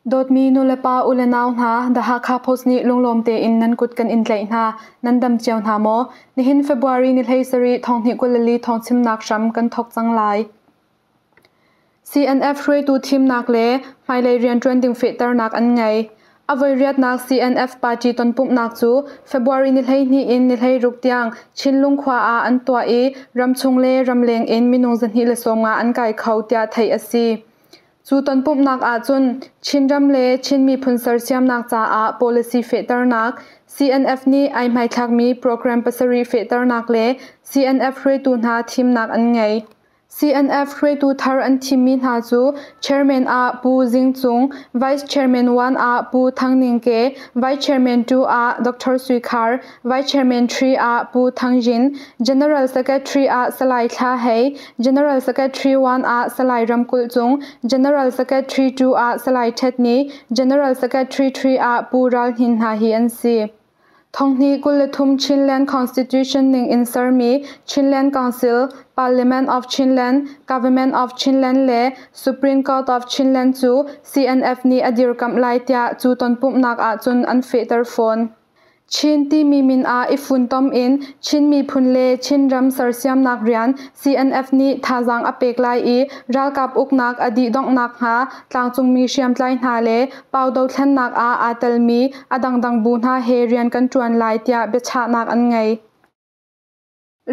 Dawtmi nulepa u le nau hna, The Hakha Post nih lunglawm tein nan kut kan in tlaih hna. Nan dam cio hna maw? Nihin February ni 17 thonghnih 24 thawngchimnak hram kan thawk cang lai. CNF hruaitu thimnak le hmailei rianṭuan ding fehternak an ngei. A voi riatnak CNF party tonpumhnak cu February ni 12 in ni 16 tiang Chinlung khua ah an tuah i ramchung le ramleng in minung 250 an kai kho tiah theih a si. Cu tonpumhnak ahcun Chinram le Chin miphun sersiamnak caah policy fehternak, CNF nih ai hmaithlakmi program pasarih fehternak le CNF hruaitu hna thimnak an ngei. CNF hruaitu thar an thimmi hna cu Chairman ah Pu Zing Cung, Vice Chairman 1 ah Pu Thang Ning Ke, Vice Chairman 2 ah Dr. Sui Khar, Vice Chairman 3 ah Pu Thang Jin, General Secretary ah Salai Thla Hei, General Secretary 1 ah Salai Ram Kulh Cung, General Secretary 2 ah Salai Htet Ni, General Secretary 3 ah Pu Ral Hnin hna hi an si. Thonghnih 23 Chinland Constitution ning in sermi Chinland Council, Parliament of Chinland, Government of Chinland le Supreme Court of Chinland cu CNF nih a dirkamh lai tiah cu tonpumhnak ahcun an fehter fawn. Chin timi min ah i funtom in Chin miphun le Chinram sersiamnak rian CNF nih thazaang a pek lai i ralkap uknak a dih dongh nakhnga tlangcungmi hriamtlai hna le Pau dothlennak ah aa telmi a dangdang bu hna he rian kan ṭuan lai tiah biachahnak an ngei.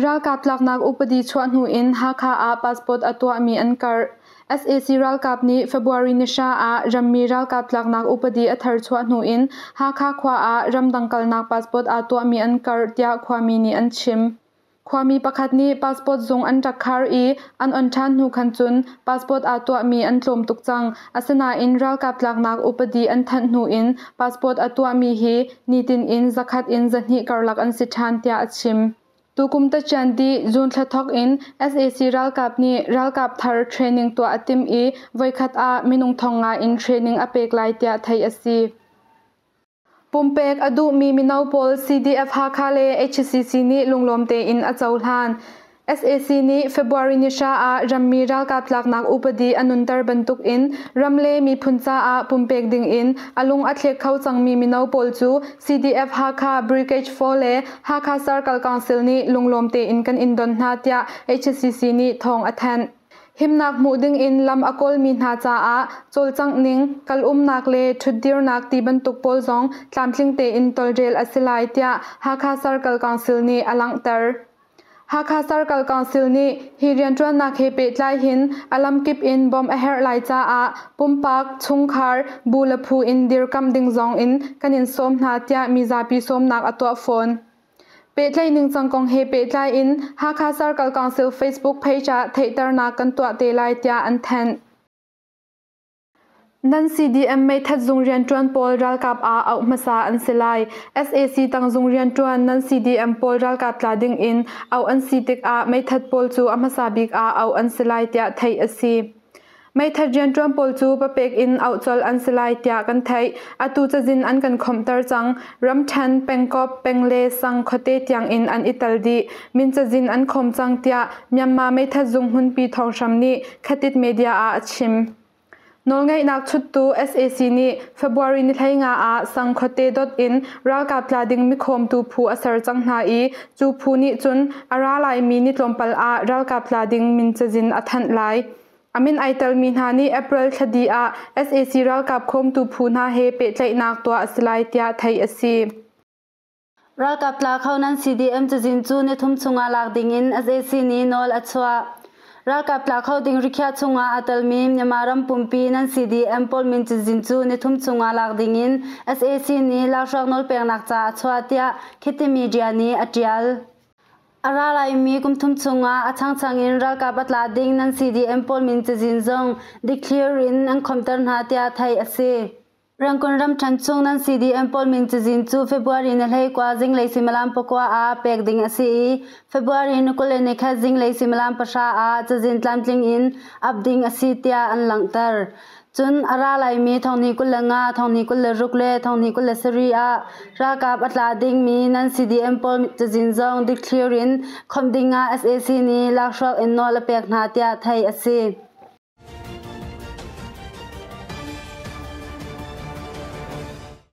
Ralkap tlaknak upadi chuah hnu in Hakha ah passport a tuahmi an karh. Sac ralkap nih February ni hra ah rammi ralkap tlaknak upadi a thar chuah hnu in Hakha khua ah ramdang kalnak passport aa tuahmi an karh tiah khuami nih an chim. Khuami pakhat nih passport zung an rak khar i an on ṭhan hnu khan cun passport aa tuahmi an tlawm tuk cang. Asinain ralkap tlaknak upadi an thanh hnu in passport a tuahmi hi nitin in zakhat in 200 karlak an si ṭhan tiah a chim. Tukum tachian dih June thla thawk in sac ralkap nih ralkap thar training tuah a timh i voikhat ah minung thong nga in training a pek lai tiah theih a si. Pumpek a duhmi mino pawl CDF Hakha le HCC nih lunglawm tein a cohlan. Sac nih February ni hra ah rammi ralkap tlaknak upadi a nunter bantuk in ram le miphun caah pumpek ding in a lung a thlek kho cangmi mino pawl cu CDF Hakha Brigade 4 le Hakha Circle Council nih lunglawm tein kan in don hna tiah HCC nih thawng a thanh. Himnak hmuh ding in lam a kawlmi hna caah cawlcangh ning, kal-umnak le ṭhutdirnak ti bantuk pawl zong tlamtling tein tawlrel a si lai tiah Hakha Circle Council nih a langhter. Hakha Circle Council nih hi rianṭuannak he pehtlai hin a lamkip in bawmh a herh lai caah pumpak, chungkhar, bu le phu in dirkamh ding zong in kan in sawm hna tiah mizapi sawmnak a tuah fawn. Pehtlaih ningcang kong he pehtlai in Hakha Circle Council Facebook page ah theihternak kan tuah te lai tiah an thanh. Nan CDM meithat zung rianṭuan pawl ralkap ah auh hmasa an si lai. Sac tangzung rianṭuan nan CDM pawl ralkap tla ding in auh an si tikah meithat pawl cu a hmasa bik ah auh an si lai tiah theih a si. Meithat rianṭuan pawl cu papek in auh colh an si lai tiah kan theih. Atu cazin an kan khomhter cang. Ramṭhen, pengkop, peng le sang khuate tiang in an i tel dih. Min cazin an khawm cang tiah Myanmar meithat zung hmunpi thawnghram nih Khatit media ah a chim. Nawlngeihnak chuttu sac nih February ni 15 ah sang khuate dot in ralkap tla ding mikhawmtu phu a ser cang hna i cu phu nih cun a ra laimi ni tlawmpal ah ralkap tla ding min cazin a thanh lai. A min ai telmi hna nih April thla dih ah sac ralkap khawmtu phu hna he pehtlaihnak tuah a si lai tiah theih a si. Ralkap tla kho nan CDM cazin cu nithum chungah lak dingin sac nih nawl a chuah. Ralkap tla kho ding rikhiah chungah aa telmi Myanmar ram pumpi nan CDM pawl min cazin cu nithum chungah lak dingin sac nih lakhruak nawlpeknak ca a chuah tiah Khiti Media nih a ṭial. A ra laimi kum thum chungah a changchang in ralkap a tla ding nan CDM pawl min cazin zong dikthlir in an khomter hna tiah theih a si. Rangoon ramṭhen chung nan CDM pawl min cazin cu February ni 21 zinglei suimilam 9 ah pek ding a si i February ni 21 zinglei suimilam 10 ah cazin tlamtling in ap ding a si tiah an langhter. Cun a ra laimi 2025, 2026 le 2027 ah ralkap a tla dingmi nan CDM pawl cazin zong dikthlir in khawmh ding ah sac nih lakhruak in nawl a pek hna tiah theih a si.